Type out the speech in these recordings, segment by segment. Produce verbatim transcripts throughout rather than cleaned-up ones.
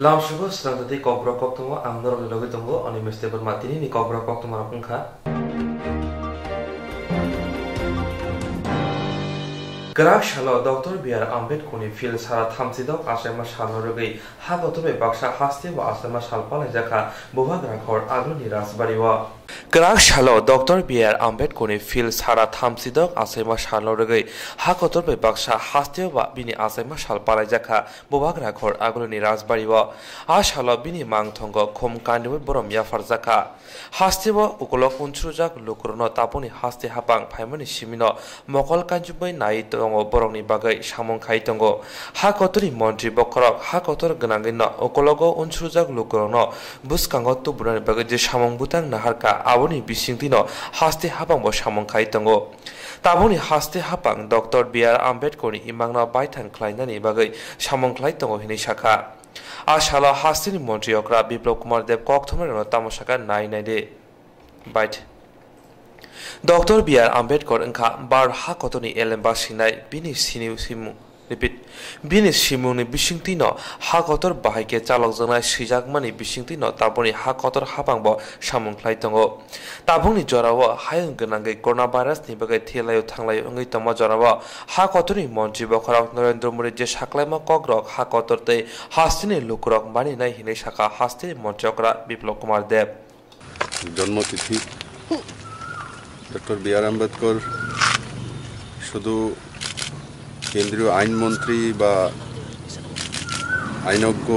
Lamsogo swnamtwi kokborok koktwma ang norokni logi tongo, Animesh Debbarma. Tinini kokborok koktwmarok wngkha. Kwrak salo Doctor B R Ambedkarni phil sara thamsidok achaima salno rwgwi ha kotor bai baksa hasteo achaima sal palaijakha Bubagra khor Agulini Rajbari-o. Kwrak salo Doctor B R Ambedkarni phil sara thamsidok achaima salno rwgwi ha kotor bai baksa hasteo ba bini achaima sal palaijakha Bubagra khor Agulini Rajbari-o. A salo bini mangthongo khum kandiui borom yapharjakha. Hasteo ukolok unsrujak lukurokno tabukni haste hapang phaimani simino mokol kanjubui nai tongo, borokni bagwi samung khai tongo. Ha kotorni montri bokhorok ha kotor gwnangwino ukologo unsrujak lukurokno bwskango tubunani bagwi je samung bwtang naharkha, aboni bisingtwino haste hapangbo samung khai tongo. Tabukni haste hapang Doctor B R Ambedkarni imangno baithang khlainani bagwi samung khlai tongo hinwi sakha. A salo hasteni montri okra Biplab Kumar Deb koktwmarokno tamo sakha nai naidi. Bait. Doctor B R Ambedkar wngkha Bharat ha kotorni elemba sinai, bini sini simung, repeat, bini simungni bisingtwino ha kotor bahai khe chalokjaknai swijakmani bisingtwino tabukni ha kotor hapangbo samung khlai tongo. Tabukni jorao hayung gwnangwi coronavirus ni bagwi thwilaio thanglaio wngwi tongma jorao ha kotorni montri bokhorok Narendra Modi je saklaima kokrok ha kotor tei hasteni lukurok maninai hinwi sakha hasteni montri okra Biplab Kumar Deb. জন্মতিথি doctor B আর আম্বেদকর শুধু কেন্দ্রীয় আইন মন্ত্রী বা আইনজ্ঞ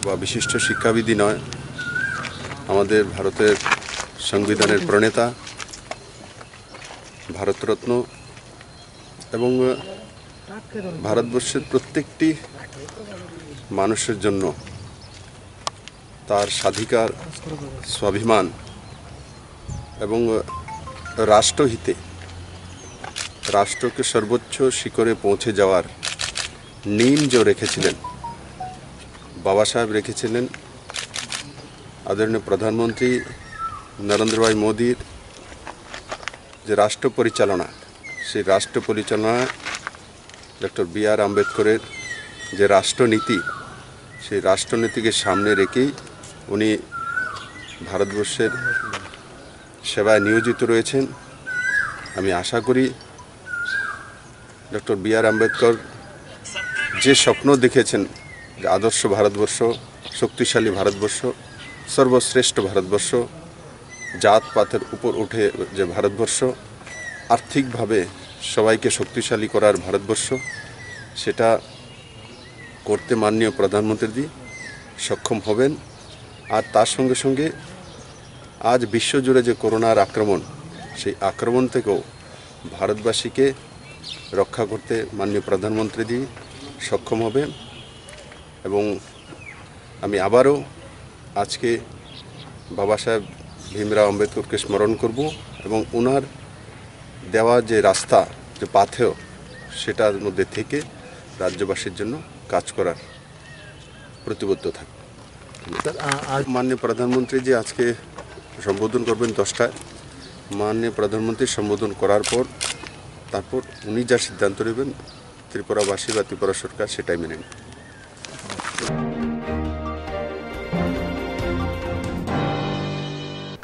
বা বিশিষ্ট শিক্ষাবিদই নয়, আমাদের ভারতের সংবিধানের প্রণেতা, ভারতরত্ন এবং ভারতবর্ষের প্রত্যেকটি মানুষের জন্য তার স্বাধিকার, স্বাভিমান এবং রাষ্ট্রহিতে, রাষ্ট্রকে সর্বোচ্চ শিখরে পৌঁছে যাওয়ার নীম যে রেখেছিলেন, বাবা সাহেব রেখেছিলেন। আদরণীয় প্রধানমন্ত্রী নরেন্দ্র ভাই মোদীর যে রাষ্ট্র পরিচালনা, সেই রাষ্ট্র পরিচালনায় ডক্টর বি আর আম্বেদকরের যে রাষ্ট্রনীতি, সেই রাষ্ট্রনীতিকে সামনে রেখেই উনি ভারতবর্ষের সেবায় নিয়োজিত রয়েছেন। আমি আশা করি ডক্টর বি আর আম্বেদকর যে স্বপ্ন দেখেছেন যে আদর্শ ভারতবর্ষ, শক্তিশালী ভারতবর্ষ, সর্বশ্রেষ্ঠ ভারতবর্ষ, জাতপাতের উপর উঠে যে ভারতবর্ষ, আর্থিকভাবে সবাইকে শক্তিশালী করার ভারতবর্ষ, সেটা করতে মাননীয় প্রধানমন্ত্রীজি সক্ষম হবেন। আর তার সঙ্গে সঙ্গে আজ বিশ্বজুড়ে যে করোনার আক্রমণ, সেই আক্রমণ থেকেও ভারতবাসীকে রক্ষা করতে মাননীয় প্রধানমন্ত্রীজি সক্ষম হবেন। এবং আমি আবারও আজকে বাবা সাহেব ভীমরাও আম্বেদকরকে স্মরণ করব এবং ওনার দেওয়া যে রাস্তা, যে পাথেয়, সেটার মধ্যে থেকে রাজ্যবাসীর জন্য কাজ করার প্রতিবদ্ধ থাকব। স্যার, আ-, আজ মাননীয় প্রধানমন্ত্রী যে আজকে সম্বোধন করবেন দশটায়, মাননীয় প্রধানমন্ত্রী সম্বোধন করার পর তারপর উনি যা সিদ্ধান্ত নেবেন, ত্রিপুরাবাসী বা ত্রিপুরা সরকার সেটাই মেনে নেবে।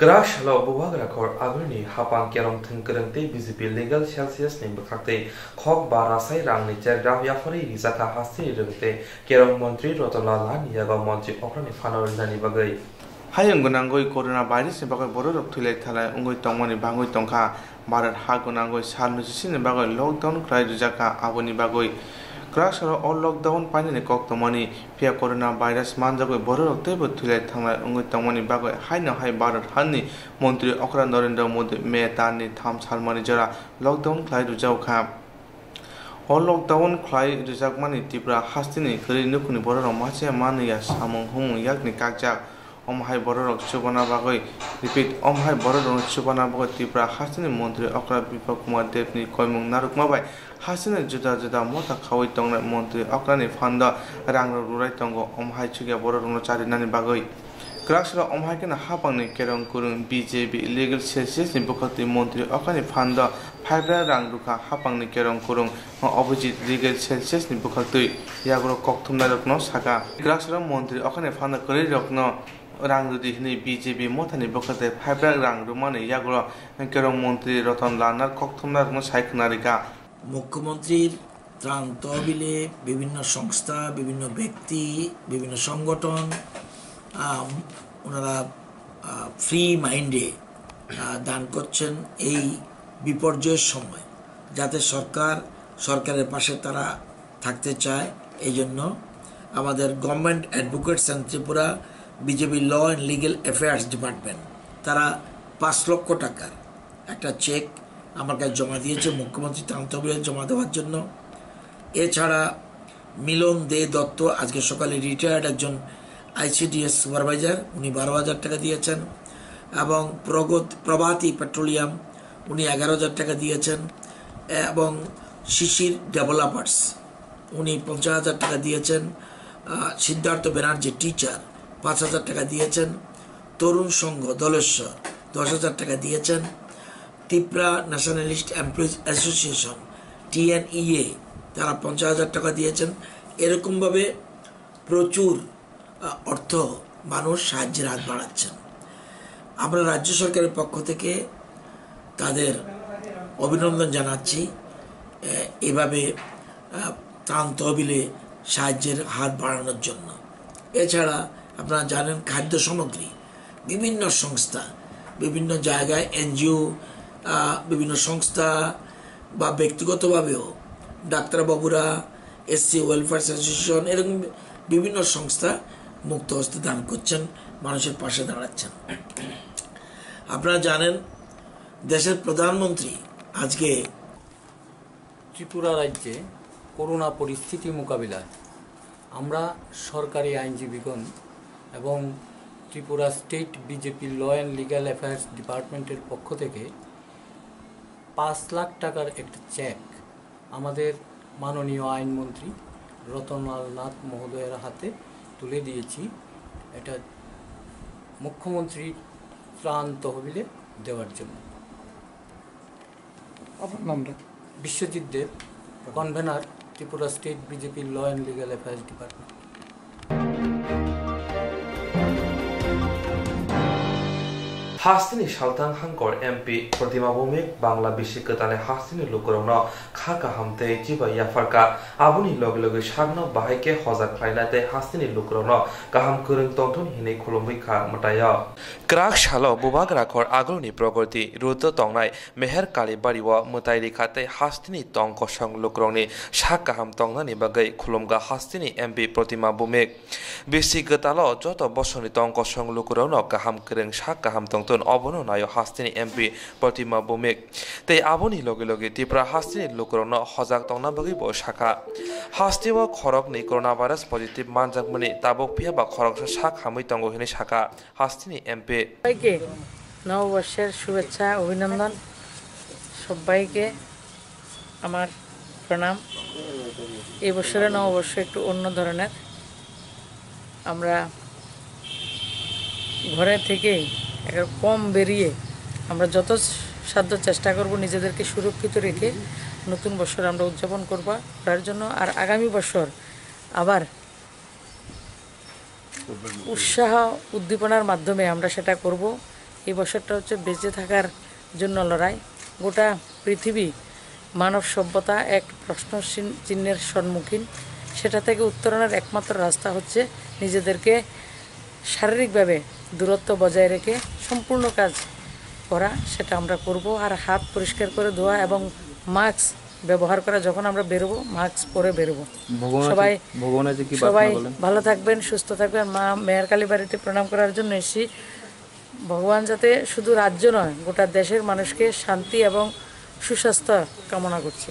Kwrak salo Bubagra khor Agulini hapang kerong thwng kwrwng tei B J P Legal Cell ni bwkhak tei khok ba rasai rangni chergraph yapharwi rijakha hasteni rwng tei kerong montri Ratan Lal ni yago montri okrani phano rinani bagwi. Hayung gwnangwi corona virus ni bagwi bororok thwilai thalai wngwi tongmani bangwi tongkha. Bharat ha gwnangwi sal nujisini bagwi lockdown khlai rijakha, aboni bagwi kwrak salo o lockdown painani kok tongmani, phiya corona virus manjagwi bororok teibo thwilai thanglai wngwi tongmani bagwi haino hai Bharat hani montri okra Narendra Modi May talni tham salmani jora lockdown khlai rijakha. O lockdown khlai rijakmani Tripura hasteni kwrwi nukhungni bororok masiya manliya samung humung yakni kakjak. Omo hai bororok chubana bagwi, repeat, omo hai bororokno chubana bagwi Tripura hasteni montri okra Biplab Kumar Debni koimung narwkma bai hasteni juda juda motha khaui tongnai montri okrani phando rangrok rwrai tongo, omo hai chukya bororokno charinani bagwi. Kwrak salo omo hai kheno hapangni kerong kwrwng B J P Legal Cell ni bwkhaktwi montri okrani phando Phaibra rang rwkha hapangni kerong kurung Abhijit Regal Celsius ni bwkhaktwi yagro kokthumnairokno sakha. Kwraksaro montri okhane phano kwrwirokno rang rwdi hwnwi B J P mothani bwkhaktwi phaibra rang rwmani yagro kerong montri Ratan Lal Nath kokthumnairokno sai khna rwkha. মুখ্যমন্ত্রীর ত্রাণ তহবিলে বিভিন্ন সংস্থা, বিভিন্ন ব্যক্তি, বিভিন্ন সংগঠন, আম, ওনারা, আ, ফ্রি মাইন্ডে, আ, দান করছেন এই বিপর্যয়ের সময়, যাতে সরকার, সরকারের পাশে তারা থাকতে চায়। এই জন্য আমাদের government advocates and Tripura BJP law and legal affairs department, তারা পাঁচ লক্ষ টাকার একটা চেক আমার কাছে জমা দিয়েছে মুখ্যমন্ত্রী ত্রাণ তহবিলে জমা দেওয়ার জন্য। এছাড়া মিলন দে দত্ত, আজকে সকালে রিটায়ার্ড একজন আইসিডিএস সুপারভাইজার, উনি বারো হাজার টাকা দিয়েছেন। এবং প্রগত, প্রভাতী পেট্রোলিয়াম, উনি এগারো হাজার টাকা দিয়েছেন। এবং শিশির ডেভেলপার্স, উনি পঞ্চাশ হাজার টাকা দিয়েছেন। আহ, সিদ্ধার্থ ব্যানার্জি, টিচার, পাঁচ হাজার টাকা দিয়েছেন। তরুণ সংঘ দলেশ্বর দশ হাজার টাকা দিয়েছেন। ত্রিপুরা ন্যাশনালিস্ট এমপ্লয়িজ অ্যাসোসিয়েশন, টিএনইএ, তারা পঞ্চাশ হাজার টাকা দিয়েছেন। এরকমভাবে প্রচুর, আহ, অর্থ মানুষ সাহায্যের হাত বাড়াচ্ছেন। আমরা রাজ্য সরকারের পক্ষ থেকে তাদের অভিনন্দন জানাচ্ছি, আহ, এভাবে, আহ, ত্রাণ তহবিলে সাহায্যের হাত বাড়ানোর জন্য। এছাড়া আপনারা জানেন, খাদ্য সামগ্রী, বিভিন্ন সংস্থা, বিভিন্ন জায়গায় এনজিও, আহ, বিভিন্ন সংস্থা বা ব্যক্তিগতভাবেও ডাক্তারবাবুরা, এসসি ওয়েলফেয়ার অ্যাসোসিয়েশন, এরকম বিভিন্ন সংস্থা মুক্ত হস্তে দান করছেন, মানুষের পাশে দাঁড়াচ্ছেন। আপনারা জানেন, দেশের প্রধানমন্ত্রী আজকে ত্রিপুরা রাজ্যে করোনা পরিস্থিতি মোকাবিলায় আমরা সরকারি আইনজীবীগণ এবং Tripura state BJP law and legal affairs ডিপার্টমেন্টের পক্ষ থেকে পাঁচ লাখ টাকার একটা চেক আমাদের মাননীয় আইনমন্ত্রী রতনলাল নাথ মহোদয়ের হাতে তুলে দিয়েছি। এটা মুখ্যমন্ত্রীর ত্রাণ তহবিলে দেওয়ার জন্য। আপনার নামটা? Biswajit Deb, convener, Tripura state BJP law and legal affairs department. Hasteni salthang hangkor M P Pratima Bhowmik Bangla bisi kwtalni hasteni lukurokno kha kaham tei chibai yapharkha. Aboni loge loge sakno bahai khe hojak khlaina tei hasteni lukurokno kaham kwrwng tongthun hinwi khulumwi kha mwtaio. Kwrak salo Bubagra Khor aguloni Pragati Road-o tongnai Meher Kalibari-o mwtai rikha tei hasteni tong kosong lukurokni sak kaham tongnani bagwi khulumkha hasteni M P Pratima Bhowmik. Bisi kwtalo joto bosongni tong kosong lukurokno kaham kwrwng sak kaham tongthun, obono naio hasteni M P Pratima Bhowmik. Tei aboni loge loge Tripura hasteni lukurokno hojak tongna bagwi bo sakha. Hasteo khoroknwi coronavirus positive manjakmani tabuk phiyaba khoroksa sak hamwi tongo hinwi sakha hasteni M P. সবাইকে নববর্ষের শুভেচ্ছা, অভিনন্দন। সবাইকে আমার প্রণাম। এই বছরের নববর্ষ একটু অন্য ধরনের। আমরা ঘরে থেকেই, একটু কম বেরিয়ে, আমরা যত সাধ্য চেষ্টা করব নিজেদেরকে সুরক্ষিত রেখে নতুন বছর আমরা উদযাপন করব, করার জন্য। আর আগামী বছর আবার উৎসাহ উদ্দীপনার মাধ্যমে আমরা সেটা করব। এই বছরটা হচ্ছে বেঁচে থাকার জন্য লড়াই। গোটা পৃথিবী মানব সভ্যতা এক প্রশ্ন চিন-, চিহ্নের সম্মুখীন। সেটা থেকে উত্তরণের একমাত্র রাস্তা হচ্ছে নিজেদেরকে শারীরিকভাবে দূরত্ব বজায় রেখে সম্পূর্ণ কাজ করা, সেটা আমরা করব। আর হাত পরিষ্কার করে ধোয়া এবং মাস্ক ব্যবহার করা, যখন আমরা বেরোবো, মাস্ক পরে বেরোবো। ভগবান আছে, সবাই, ভগবান আছে কি প্রার্থনা সবাই বলেন? ভালো থাকবেন, সুস্থ থাকবেন। মা মেহের কালী বাড়িতে প্রণাম করার জন্য এসেছি। ভগবান যাতে শুধু রাজ্য নয়, গোটা দেশের মানুষকে শান্তি এবং সুস্বাস্থ্য কামনা করছি।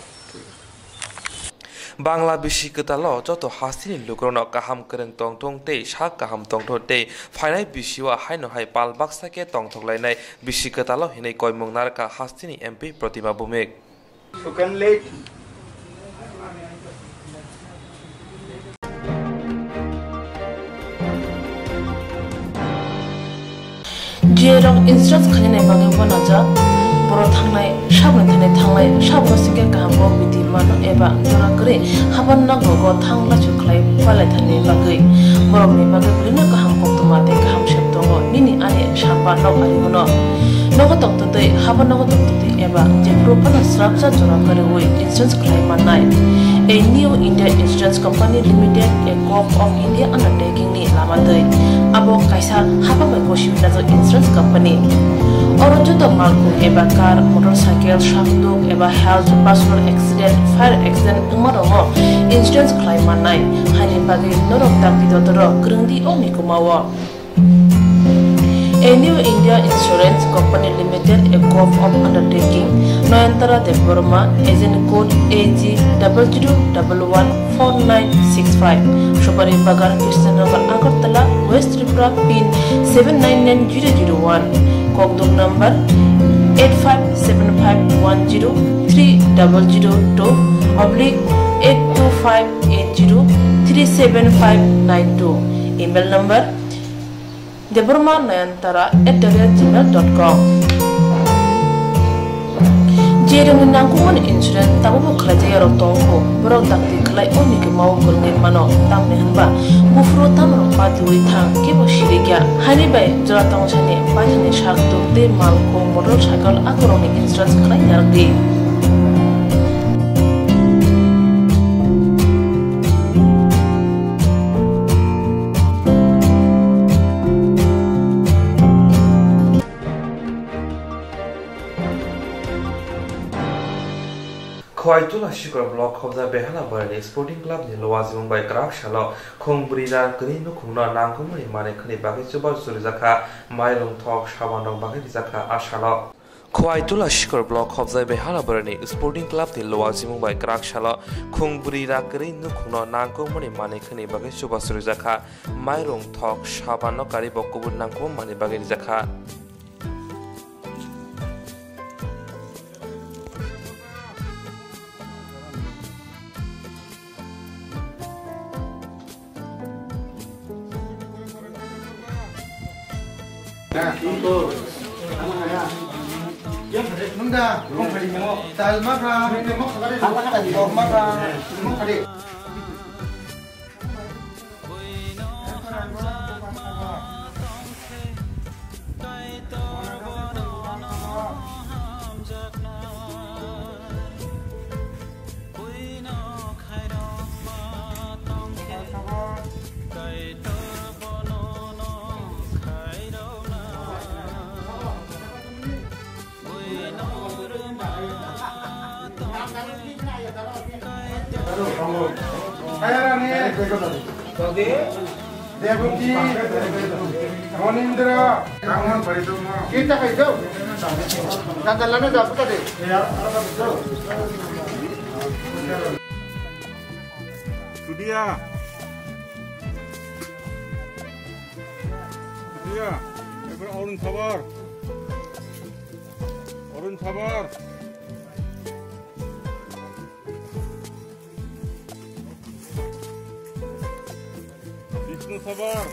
Bangla bisi kwtalo joto hasteni lukurokno kaham kwrwng tongthung tei sak kaham tongthung tei phainai bisio haino hai pal baksa khe tongthoklainai bisi kwtalo hinwi koimung narwkha hasteni M P Pratima Bhowmik. You can late. G A rok insurance khainani bagwi uanajak, borok thangnai sabni thani thanglai. Sabno singkhe kaham kok bidi mano eba jora kwrwi haban nogo go thang lachu khlai palaithani bagwi. Borokni bagwi bwlwino kaham koktwma tei kaham sep tongo. Nini ani sapa nok ari bono. Nogo tongtwtwi, haban nogo tongtwtwi eba jephuru phano srapsa jora kwrwi insurance khlai mannai. A New India Insurance Company Limited, a Govt of India undertaking ni lama twi. Abo kaisa hapang bai gosi najak insurance company. Oro joto malkhung eba car, motorcycle, sakduk eba health, personal accident, fire accident wngma rokno insurance khlai mannai. Haini bagwi norok dakti dotoro kwrwngdi o mikuma o. A New India Insurance Company Limited, a Govt of undertaking, Noyantara Debbarma, agent code A G double zero double one four nine six five, Supari Bagan, Krishnanagar, Agartala, West Tripura, pin seven nine nine zero zero one, kokduk number eight five seven five one zero three double zero two oblique eight two five eight zero three seven five nine two, email number Debbarma Nayantara at the rate gmail dot com. Jerwngni nangkukmani insurance tabukbo khlaijak yarok tongkho, borok dakti khlai o mikuma o kwrwngwi mano, tamni hwnba buphuru tamrok patiwi thang kebo sirikya. Haini bai jora tongsani paithani sak tuk tei malkhung motorcycle akorokni insurance khlai narwkdi. Khowai Tula Sikor Block khobjak Behala Barani Sporting Club ni luajimung bai kwrak salo khung bwrwi ra kwrwi nukhungno nangkukmani manwi khwnwi bagwi chubachu rijak kha, mairung thok saban rok bagwi rijak kha a salo. Khowai Tula Sikor Block khobjak Behala Barani Sporting Club ni luajimung bai kwrak salo khung bwrwi ra kwrwi nukhungno nangkukmani manwi khwnwi bagwi chubachu rijak kha, mairung thok saban no karwi bo kubun nangkukmani bagwi rijak kha. Nungda, kong kari nemo, tal magra, nemo kari, tal magra, nemo kari. Devaki, Monindra, kita kai jauh. Tanda lana jauh kita deh. Sudia. Sudia. Ebar Arun Sabar. Arun Sabar. Bishnu Sabar.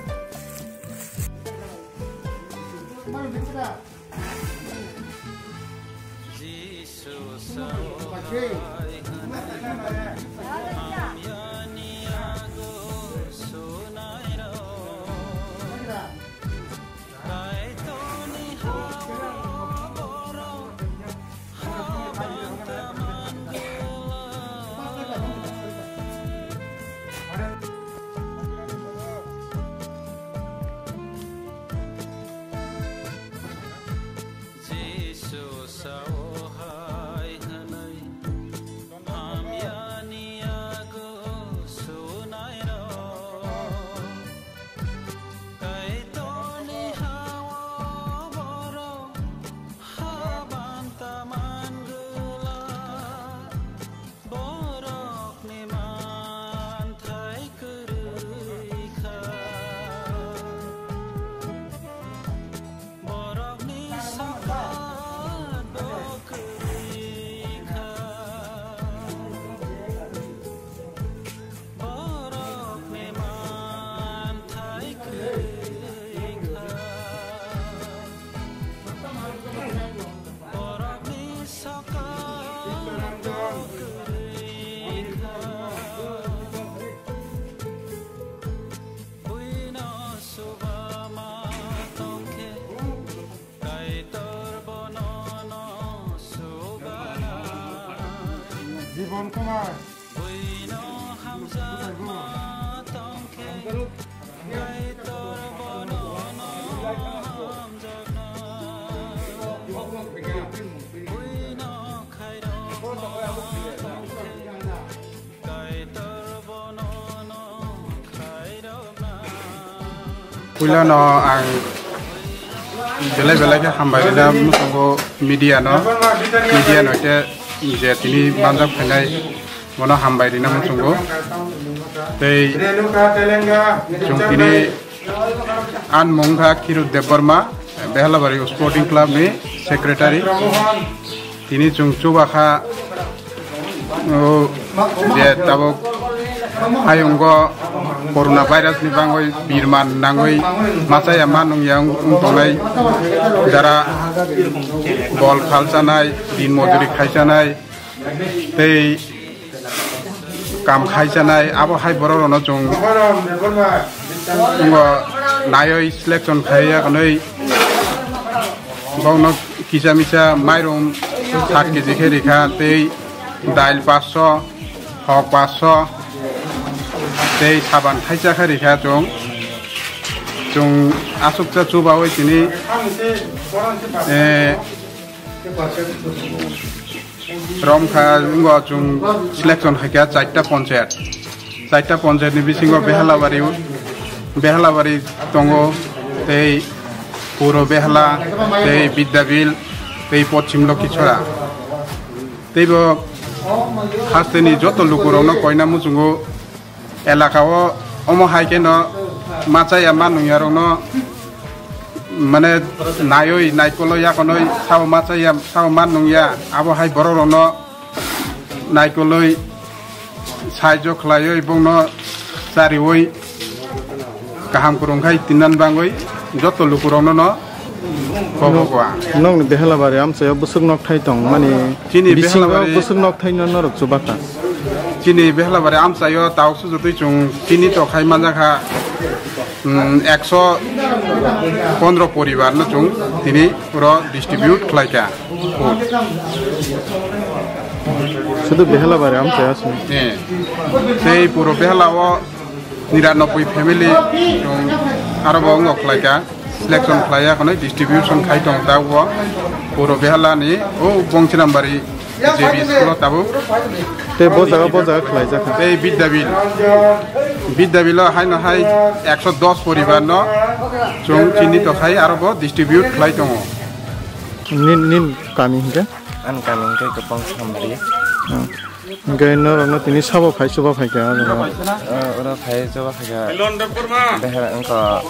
Jisu sao hai hwnwi hamyani yago Puilano ang belai belai khe hambai rina muchungo media no, media no khe je tini manjak phainai bono hambai rina muchungo. Tei chwng tini ani mung kha Khiru Debbarma, Behalabari Sporting Club ni secretary. Tini chwng chuba kha, o, je tabuk hayungo corona virus ni bangwi birman nangwi machaya ma nungya wng, wng tongnai, jara bol khalchanai, din mojuri khaichanai, tei kam khaichanai, abo hai borok rokno chwng wngbo naiwi selection khaiya hwnwi bokno kisa misa mairum sat kg khe rikha, tei dail paanch sho, hok paanch sho, tei saban thaisa khe rikha chwng. Chwng aswksa chubawi tini, eh, Romkha wngbo chwng selection khaikha charta ponchayat. Charta ponchayat ni bisingo Behalabari, Behalabari tongo, tei Puro Behala, tei Bidyabil, tei Pochim Lokhichora. Teibo hasteni joto lukurokno koina muchungo elaka o omo hai kheno machaya ma nungya rokno mane naiwi naikolwi yakonwi sao machaya sao ma nungya, abo hai borok rokno naikolwi saijo khlaiwi bongno chariwi kaham kwrwng khai tinnan bangwi joto lukurokno no kobogo ang. Nokni Behalabari amchaio bwswk nokthai tong mani chini bisingo Behalabari bwswk nokthai no norok chubakha. Chini Behalabari amchaio tauk sujotwi chwng chini tokhai manjakha, mm, ekso pondro poribar no chwng tini puro distribute khlaikha. Sudu Behalabari amchaio aswk. Eh. Tei puro Behala o niranoboi family chwng aro bo wngok khlaikha. Selection khlaiya khwnwi distribution khai tong ta o puro Behala ni o Bongchinambari J B school o tabuk. Tei bo jaga, bo jaga khlaijak kha. Tei Bidyabil, Bidyabil o haino hai ekso dos poribar no chwng chini tokhai aro bo distribute khlai tongo. Nin, nin kami hinkhe? Ani kami hinkhe Bongchinambari. Hmm. Hingke norokno tini sabo phai chuba phaikha o jaga. O, oro phai chuba phaikha. Behera, wngkha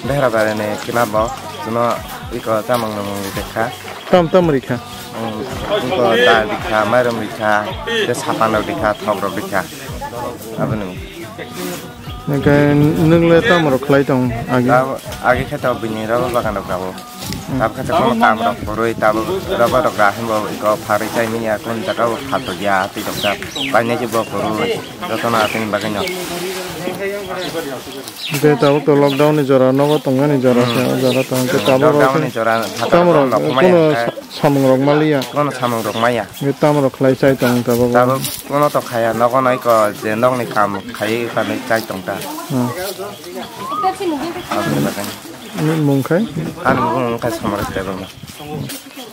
Beherabari ni kima bo. Chwngno iko chamung nung rikha. Tam tam rikha. Wng, wngkha dal rikha, mairum rikha, tei sapan rok rikha, thok rok rikha. Aboni. Hingke nwng le tamo rok khlai tong agi? Agi khe to bini rubber bagan rok rabo. Tabuk khe kono kam rok kwrwi, tabuk rubber rok ra hwnba iko pharwi chai manya, kunu jaga o phatokya, tei tokjak. Painai khe bo kwrwi, jotono atwini bagwino. Hwnkhe tabuk to lockdown ni jora, nogo tongnani jora se, o jora tong khe tabuk rok lockdown ni jora, tamo rok lokhumaya kunu hwnkhe sa-, samung rok maliya. Kono samung rok maya. Hwnkhe tamo rok khlai chai tong tabuk. Tabuk kono to khaya, nogo no iko je nokni kam khaiwi kanwi chai tong ta. Hmm. Aboni bagwino. Nini mung khai? Ani mung khai Samar Kaiborma.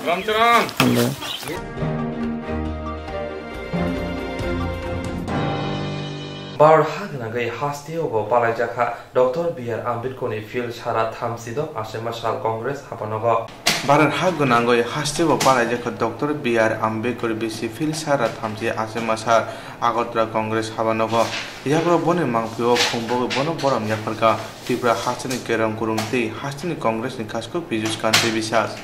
Ramcharan. Hande. Bharat ha gwnangwi hasteo bo palaijakha Doctor B R Ambedkar ni field sara thamsidok Asema sal Congress hapanogo. Bharat ha gwnangwi hasteo palaijakha Doctor B R Ambedkar bisi field sara thamsi Asema sal Agartala Congress hapanogo. Yagra boni mangpio khum bogwi bono borom yapharkha. Tripura hasteni Kerong Kurung tei hasteni Congress ni Kasko Piyush Kanti Biswas.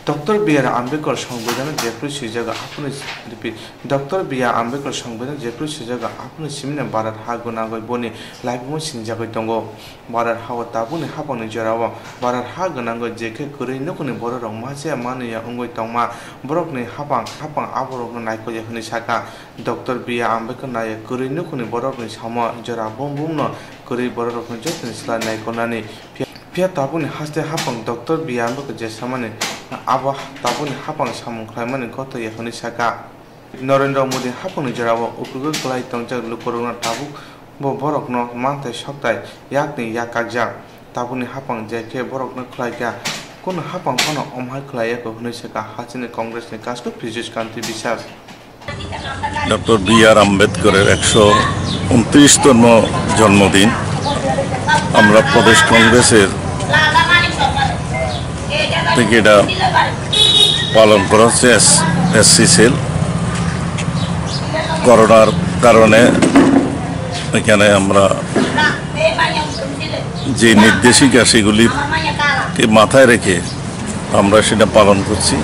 Doctor B R Ambedkar Songbidan jephru swijak aphuru, repeat, Doctor B R Ambedkar Songbidan jephru swijak aphuru simina Bharat ha gwnangwi boni laibumo sinijagwi tongo. Bharat ha o tabukni haphangni jorao Bharat ha gwnangwi je khe kwrwi nukhungni bororok machaya manwi wngwi tongma borokni haphang haphang aborokno naikokya hwnwi sakha. Doctor B R Ambedkar naiya kwrwi nukhungni borokni samo jora bum bumno kwrwi bororokno jotoni slai naikolnani. Phiya, phiya tabukni haste haphang Doctor B R Ambedkar je samani abo tabukni haphang samung khlaimani gotoya hwnwi sakha. Narendra Modi haphangni jorao uklugwi kwlai tongjak lukurokno tabuk bo borokno manthai sokthai yakni yak kakjak. Tabukni haphang je khe borokno khlaikha, kunu haphang phano omhai khlaiya kho hwnwi sakha hachini Congressni Kashuk Piyush Kanti Biswas. Doctor B R আম্বেদকরের একশো ঊনত্রিশতম জন্মদিন আমরা প্রদেশ কংগ্রেসের থেকে এটা পালন করা হচ্ছে এস এসসি সেল। করোনার কারণে এখানে আমরা যে নির্দেশিকা, সেগুলিকে মাথায় রেখে আমরা সেটা পালন করছি।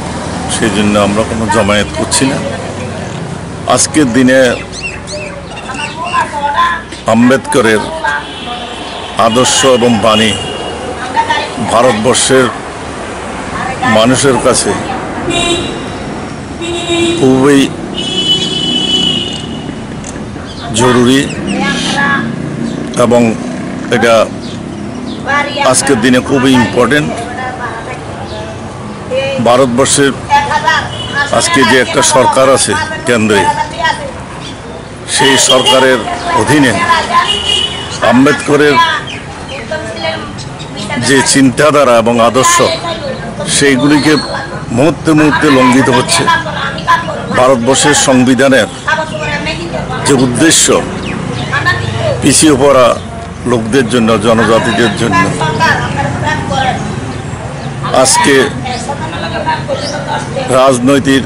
সেই জন্য আমরা কোনো জমায়েত করছি না। আজকের দিনে আম্বেদকরের আদর্শ এবং বাণী ভারতবর্ষের মানুষের কাছে খুবই জরুরি এবং এটা আজকের দিনে খুবই ইম্পর্টেন্ট। ভারতবর্ষের আজকে যে একটা সরকার আছে কেন্দ্রে, সেই সরকারের অধীনে আম্বেদকরের যে চিন্তাধারা এবং আদর্শ, সেইগুলিকে মুহূর্তে মুহূর্তে লঙ্ঘিত হচ্ছে। ভারতবর্ষের সংবিধানের যে উদ্দেশ্য পিছিয়ে পড়া লোকদের জন্য, জনজাতিদের জন্য, আজকে রাজনৈতিক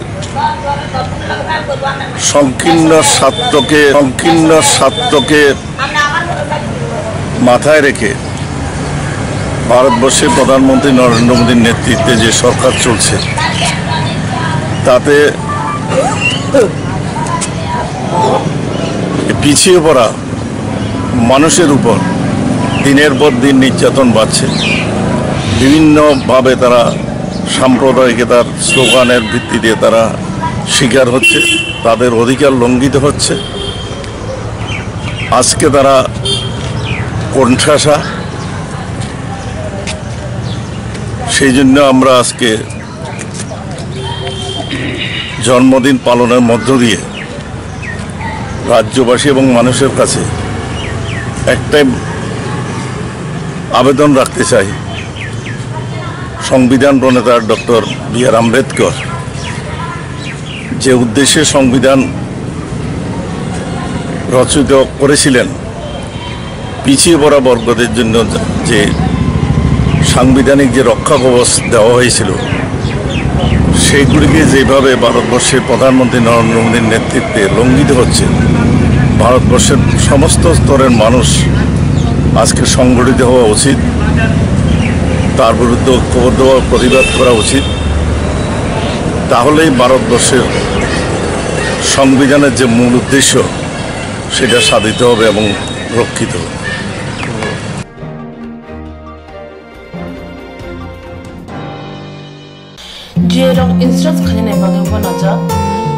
সংকীর্ণ স্বার্থকে, সংকীর্ণ স্বার্থকে মাথায় রেখে ভারতবর্ষের প্রধানমন্ত্রী নরেন্দ্র মোদীর নেতৃত্বে যে সরকার চলছে, তাতে পিছিয়ে পড়া মানুষের উপর দিনের পর দিন নির্যাতন বাড়ছে। বিভিন্নভাবে তারা সাম্প্রদায়িকতার স্লোগানের ভিত্তিতে তারা শিকার হচ্ছে, তাদের অধিকার লঙ্ঘিত হচ্ছে। আজকে তারা কোণঠাসা, সেই জন্য আমরা আজকে জন্মদিন পালনের মধ্য দিয়ে রাজ্যবাসী এবং মানুষের কাছে একটাই আবেদন রাখতে চাই, সংবিধান প্রণেতা ডক্টর বি আর আম্বেদকর যে উদ্দেশ্যে সংবিধান রচিত করেছিলেন, পিছিয়ে পড়া বর্গদের জন্য যে সাংবিধানিক যে রক্ষা কবচ দেওয়া হয়েছিল, সেইগুলিকে যেভাবে ভারতবর্ষের প্রধানমন্ত্রী নরেন্দ্র মোদীর নেতৃত্বে লঙ্ঘিত হচ্ছে, ভারতবর্ষের সমস্ত স্তরের মানুষ আজকে সংগঠিত হওয়া উচিত, তার বিরুদ্ধে ঐক্যবদ্ধভাবে প্রতিবাদ করা উচিত। তাহলেই ভারতবর্ষের সংবিধানের যে মূল উদ্দেশ্য, সেটা সাধিত হবে এবং রক্ষিত হবে। Jiyarok insurance khainani bagwi uanajak.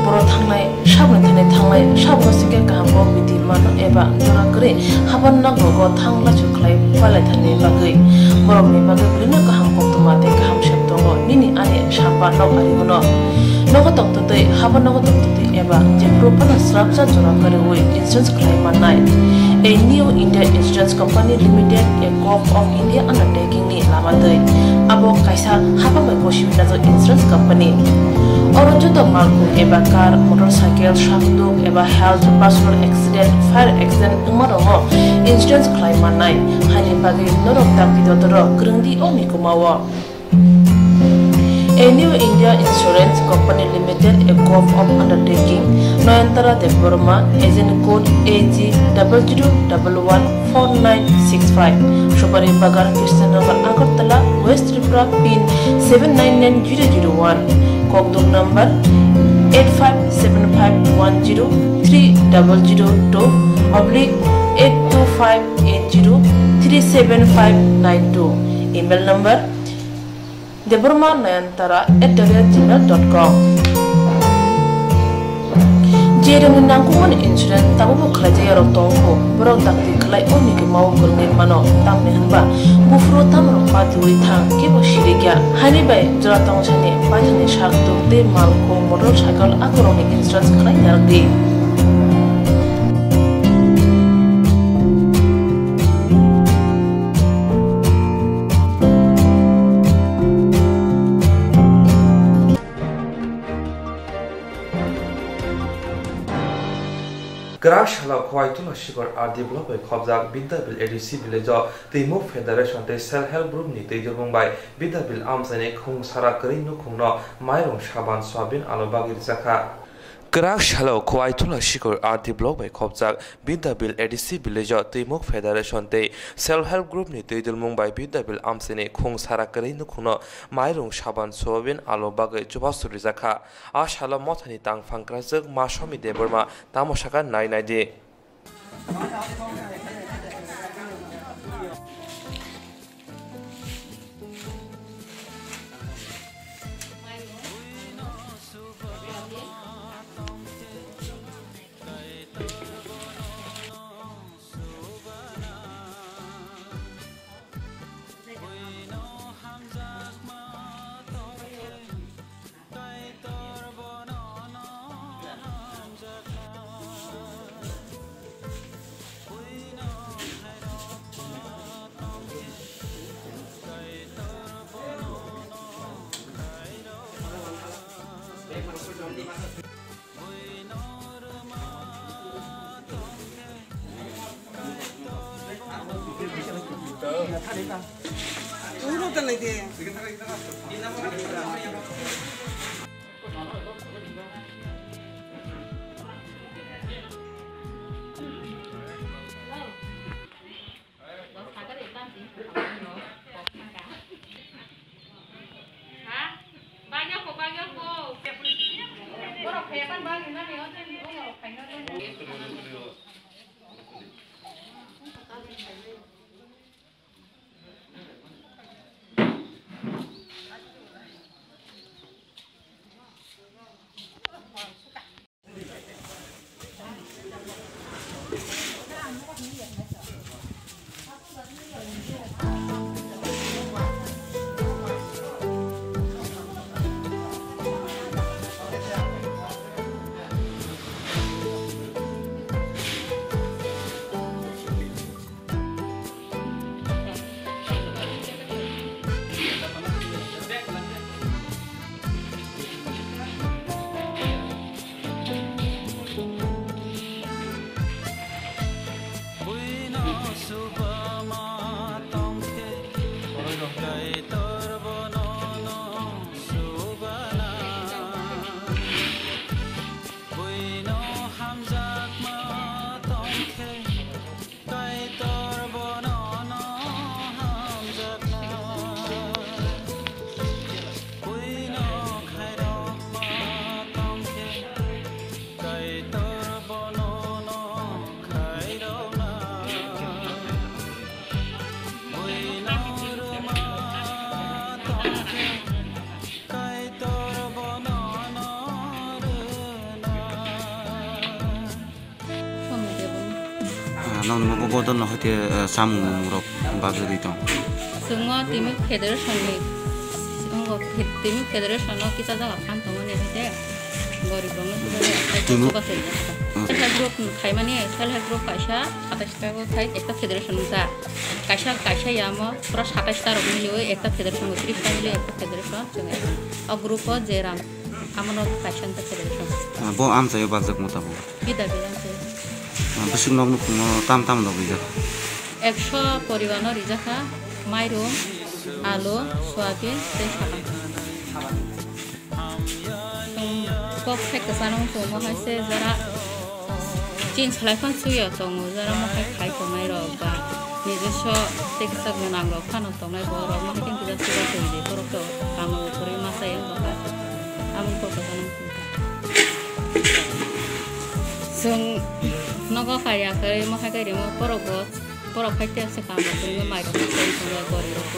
Borok thangnai saboni thani thanglai sabo sikhe kaham kok biti mano eba jora kwrwi haban nogo thang lachu khlai palai thani bagwi. Borokni bagwi bwrwino kaham koktwma tei kaham sep tongo nini ani sapa nok ari bono. Nogo tongtwtwi haban nogo tongtwtwi eba jephuru phano srapsa jora kwrwi insurance khlai mannai. A New India Insurance Company Limited, a Govt of India undertaking ni lama twi. Abo kaisa hapang bai bo simi najak insurance company. Oro joto malkhung eba car, motorcycle, sakduk eba health, personal accident, fire accident wngma rokno insurance khlai mannai. Haini bagwi norok dakti dotoro kwrwng di o mikuma o. A New India Insurance Company Limited, a Govt of undertaking, Nayantara Debbarma, agent code A G double zero double one four nine six five, Supari Bagan, Krishnanagar, Agartala, West Tripura, pin seven nine nine zero zero one, kokduk number eight five seven five one zero three double zero two oblique eight two five eight zero three seven five nine two, email number debbarma nayantara at the rate gmail dot com. Jeremni nangkukmani insurance tabukbo khlaijakya rok tongo, borok dakti khlai o nigima o kwrwngwi mano, tamni hwnba buphuru tamo rok patwi thang kebo sirikya. Haini bai jora tongsani paithakni sak tuk tei mal khung motor cycle akorokni insurance khlai narwkdi. Kwrak salo Khowai Tulasikhor R D block bai khopjak Bidyabil A D C village o Twimuk Federation tei Self Help Group ni twi dulmung bai Bidyabil amchaini khung sara kwrwi nukhungno mairung, saban, soyabin, alu bagwi rijak kha. Kwrak salo Khowai Tulasikhor R D block bai khopjak Bidyabil A D C village o Twimuk Federation tei Self Help Group ni twi dulmung bai Bidyabil amchaini khung sara kwrwi nukhungno mairung, saban, soyabin, alu bagwi chubachu rijak kha. A salo mothani tangphang kwrajwk Ma Somi Debbarma tamo sakha nai naidi. Buino hamjakma tongkhe, Kaitor bonono hamjakna. Buino khairokma tongkhe, Kaitor bonono khairokna. Buino rwma tongkhe, Kaitor bonono rwna. Ah, nokni bo bodol no hoite, ah, samung rok bajagwi tong. Chwngno timi federation ni, chwngno fe-, timi federation no kisa jaga phan tongmani hoite gorib rok no kisa jaga Timi chubachu. Hmm. Self help group khaimani, self help group kaisa satais ta bo thai ekta federation wngkha. Kaisa, kaisa yamo pura satais ta rok miliwi ekta federation, tris ta miliwi ekta federation chwng. O group o je rang Amo no kaisa wngkha federation. Ah, bo amchaio bajak mota bo. Bida bida se. Ah, bwswk nok nukhungno tam tam rok rijak. Ekso poribar no rijak kha, mairum, alu, soyabin tei sakang. Kok thai kwchang wng tongmo hai se jora chin salai phano chuya tongo, jora mo hai khai tongnai rok ba nijoswo tei kisa gwnang rok phano tongnai borok no hai khe kisa chuba twi di borok to kamo kwrwi masa yang bwkha. Aboni kok kwchang wng tongkha. Chwng nogo kaiya kwrwi mo hai khe rimo borok bo, borok hai tei se kamo kwrwi mai rok tei tongo gori rok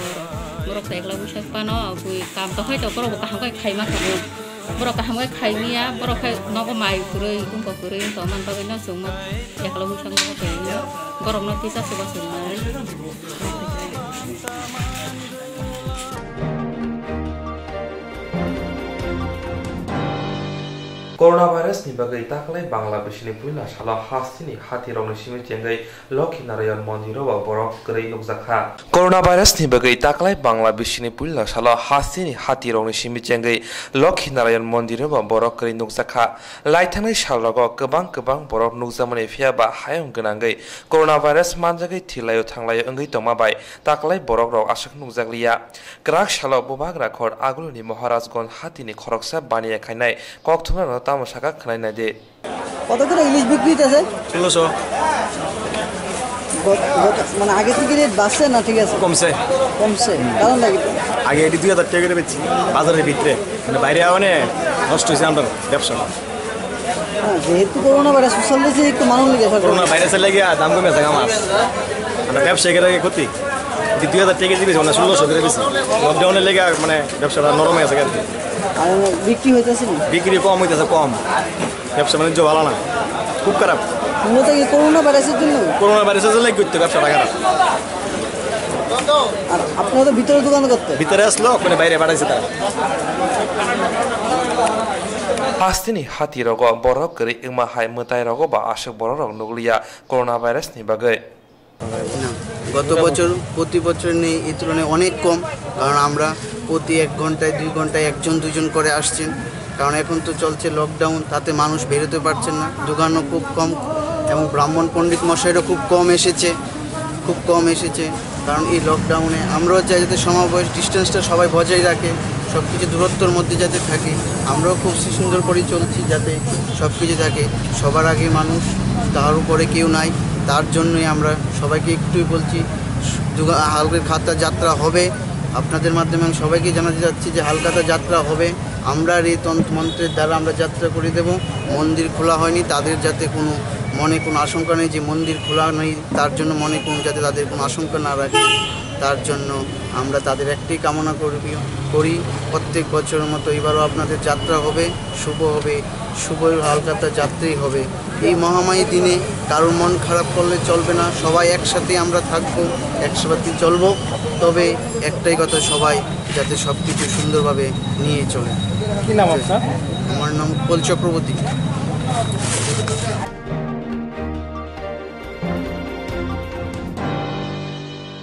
borok to ekla bwsai phano bui kam to hai to borok bo kaham khai khai ma tongo. Borok kaham khe khaimya, borok khe nogo mai kwrwi, tungkok kwrwi, wng tongmani bagwino chwngno ekla hwnkhai borokno tisa chuba chwngnai. Coronavirus ni bagwi taklai Bangla bisini puila salo hasteni hatirokni simi chengwi Lokhi Narayan mondiro bo borok kwrwi nukjakha. Coronavirus ni bagwi taklai Bangla bisini puila salo hasteni hatirokni simi chengwi Lokhi Narayan mondiro bo borok kwrwi nukjakha. Laithangni salrogo kwbang kwbang borok nukjakmani, phiya ba hayung gwnangwi coronavirus manjagwi thilaio thanglaio wngwi tongma bai taklai borokrok aswk nukjakliya. Kwrak salo Bubagra Khor Aguluni Maharajganj hatini khoroksa baniya khainai kokthumrano tamo saka khwnai naidi. কত করে ইলিশ বিক্রি হইতেছে? ষোলোশো। গত, গত, মানে আগে থেকে রেট বাড়ছে না ঠিক আছে? কমছে। কমছে, কারণ লাগে তো। আগে এটি দুই হাজার টাকা করে বেচছি বাজারের ভিতরে, মানে বাইরে মানে নষ্ট হয়েছে আমার ব্যবসা। হ্যাঁ, যেহেতু করোনা ভাইরাস চলতেছে, একটু মানুষ লিখে সরকার। করোনা ভাইরাসের লেগে দাম কমে আছে আমার, মানে ব্যবসায়ীদের আগে ক্ষতি। এটি দুই হাজার টাকা কেজি বেশি, মানে ষোলোশো করে বেশি। লকডাউনের লেগে মানে ব্যবসাটা নরম হয়ে গেছে আর কি। আর বিক্রি হইতেছে না? বিক্রি কম হইতেছে, কম। ব্যবসা বাণিজ্য ভালো না, খুব খারাপ। মূলত কি করোনা ভাইরাসের জন্য? করোনা ভাইরাসের জন্য করতে ব্যবসাটা খারাপ। আর আপনারা তো ভিতরে দোকান করতে? ভিতরে আসলো, ওখানে বাইরে পাঠাইছে তারা। Hasteni hati rogo borok kwrwi wngma hai mwtai rogo ba aswk borok rok nukliya coronavirus ni bagwi. না, গত বছর, প্রতি বছর নেই, এই তুলনায় অনেক কম। কারণ আমরা প্রতি এক ঘন্টায়, দুই ঘন্টায় একজন দুজন করে আসছেন। কারণ এখন তো চলছে লকডাউন, তাতে মানুষ বেরোতে পারছেন না, দোকানও খুব কম। এবং ব্রাহ্মণ পণ্ডিত মশাইরও খুব কম এসেছে, খুব কম এসেছে। কারণ এই লকডাউনে আমরাও চাই যাতে সমাবেশ, ডিস্টেন্সটা সবাই বজায় রাখে, সব কিছু দূরত্বর মধ্যে যাতে থাকে। আমরাও খুব সুন্দর করেই চলছি, যাতে সব কিছু থাকে। সবার আগে মানুষ, তার উপরে কেউ নাই, তার জন্যই আমরা সবাইকে একটুই বলছি, দুগা-, হালকা খাতা যাত্রা হবে। আপনাদের মাধ্যমে আমি সবাইকে জানাতে চাচ্ছি যে হালখাতা যাত্রা হবে। আমরা এই তন্ত্র মন্ত্রের দ্বারা আমরা যাত্রা করে দেব। মন্দির খোলা হয়নি, তাদের যাতে কোনো মনে কোনো আশঙ্কা নেই যে মন্দির খোলা নেই, তার জন্য মনে কোনো যাতে তাদের কোনো আশঙ্কা না রাখে, তার জন্য আমরা তাদের একটাই কামনা করবি, করি। প্রত্যেক বছরের মতো এবারও আপনাদের যাত্রা হবে, শুভ হবে, শুভ হালখাতা যাত্রাই হবে। এই মহামারী দিনে কারোর মন খারাপ করলে চলবে না, সবাই একসাথে আমরা থাকবো, একসাথে চলবো, তবে একটাই কথা, সবাই যাতে সব কিছু সুন্দরভাবে নিয়ে চলে। কি নাম আপনার? আমার নাম উৎপল চক্রবর্তী।